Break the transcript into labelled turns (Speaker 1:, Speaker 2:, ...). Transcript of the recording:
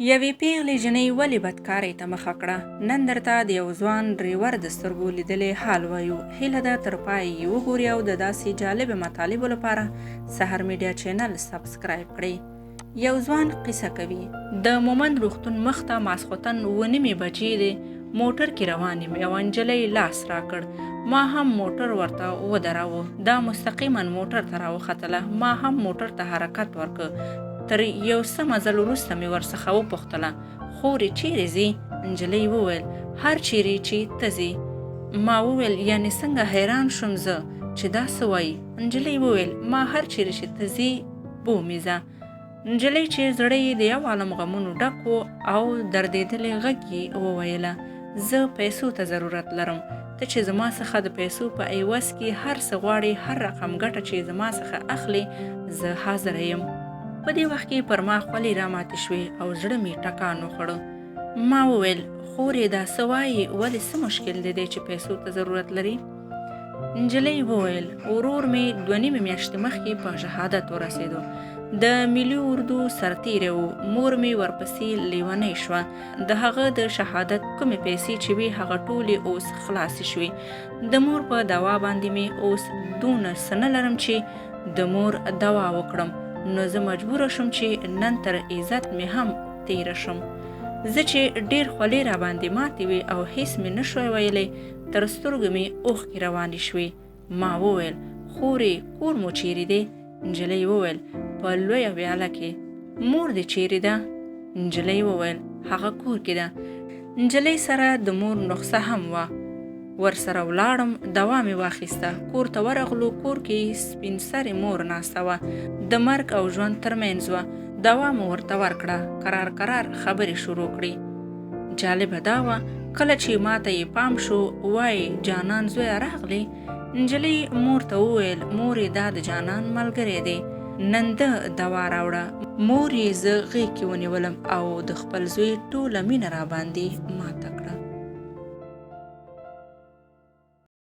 Speaker 1: یوې پېغلې جنۍ ولې بدکارۍ ته مخه کړه؟ نن درته د یو ځوان ډریور د سترګو لیدلی حال وایو. هیله ده تر پایه یې وګوري او د داسې جالب مطالبو لپاره سحر میډیا چینل سبسکرایب کړئ. یو ځوان قصه کوي. د مومند روغتون مخته ماسخوتن 7:30 بجې دی، موټر کې روان یم، یوه نجلۍ لاس راکړ، ما هم موټر ورته ودراوه، دا مستقیما موټر ته راوختله، ما هم موټر ته حرکت ورکړ، تر یو څه مزل وروسته مې ورڅخه وپوښتله، خورې چیرې ځې؟ نجلۍ وویل، هر چیرې چې ته ځې. ما وویل، یعنې څنګه؟ حیران شوم زه چې دا څه وایي. نجلۍ وویل، ما هر چیرې چې ته ځې بومې ځه. نجلۍ چې زړه یې د یو عالم غمونو ډک و او دردېدلی غږ یې وویله، زه پیسو ته ضرورت لرم، ته چې زما څخه د پیسو په عوض کې هر څه غواړې، هر رقم ګټه چې زما څخه اخلې، زه حاضره یم. په دې وخت کې پر ما خولې راماتې شوې او زړه مې ټکان وخوړ. ما وویل، خورې دا څه وایې، ولې څه مشکل دې دی چې پیسو ته ضرورت لرې؟ نجلۍ وویل، ورور مې 2.5 میاشتې مخکې په شهادت ورسېدو، د ملي اردو سرتیری و، مور مې ورپسې لیونۍ شوه، د هغه د شهادت کومې پیسې چې وې هغه ټولې اوس خلاصې شوې، د مور په دوا باندې مې اوس دونه څه نه لرم چې د مور دوا وکړم، نو زه مجبوره شوم چې نن تر عزت مې هم تېره شم. زه چې ډېر خولې راباندې ماتې وې او هیڅ مې نه شوای ویلی، تر سترګو مې اوښکې روانې شوې. ما وویل، خورې کور مو چیرې دی؟ نجلۍ وویل، په لویه ویاله کې. مور دې چیرې ده؟ نجلۍ وویل، هغه کور کې ده. نجلۍ سره د مور نخسه هم وه. ورسره ولاړم، دوا مې واخیسته، کور ته ورغلو. کور کې سپین سرې مور ناسته وه، د مرګ او ژوند ترمنځ وه. دوا مو ورته ورکړه، کرار کرار خبرې شروع کړې. جالبه دا وه، کله چې ماته یې پام شو، وایي جانان زویه راغلې؟ نجلۍ مور ته وویل، مورې دا د جانان ملګری دی، نن ده دوا راوړه. مور یې زه غېږ کې ونیولم او د خپل زوی ټوله مینه راباندې ماته کړه.